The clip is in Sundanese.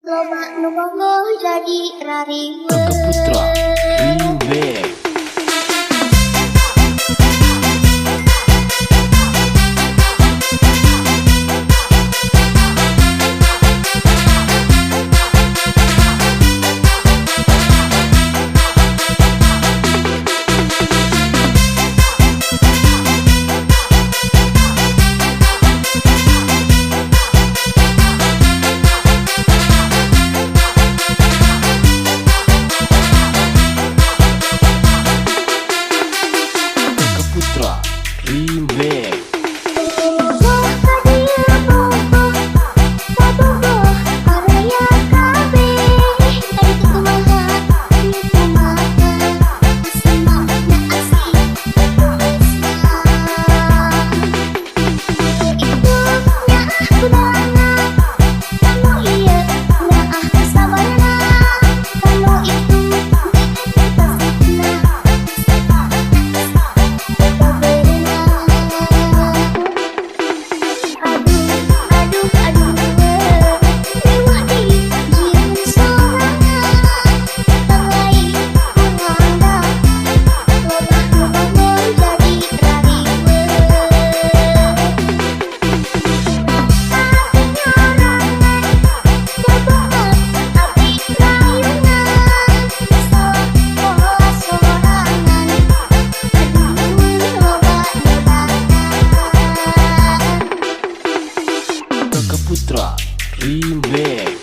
Loba nu bogoh jadi rariweuh. Keke Putra Remix. Keke Putra Remix. Bogoh ka dieu, bogoh, bogoh baraya kabeh. Ka ditu kumaha, dieu kumaha, semangatna asik tulisna. Itu nyaah ku doana, ka nu ieu nyaah ku sabarna, ka nu itu kasihna, kaberna. Aduh, aduh, aduh, riweuh deui jieun sorangan, tong lain ku ngondang, loba nu bogoh jadi rariweuh. Abi nyorangan, bobogoh abdi rayunan, salah pola sorangan, aduh, loba nu datang. Keke Putra Remix.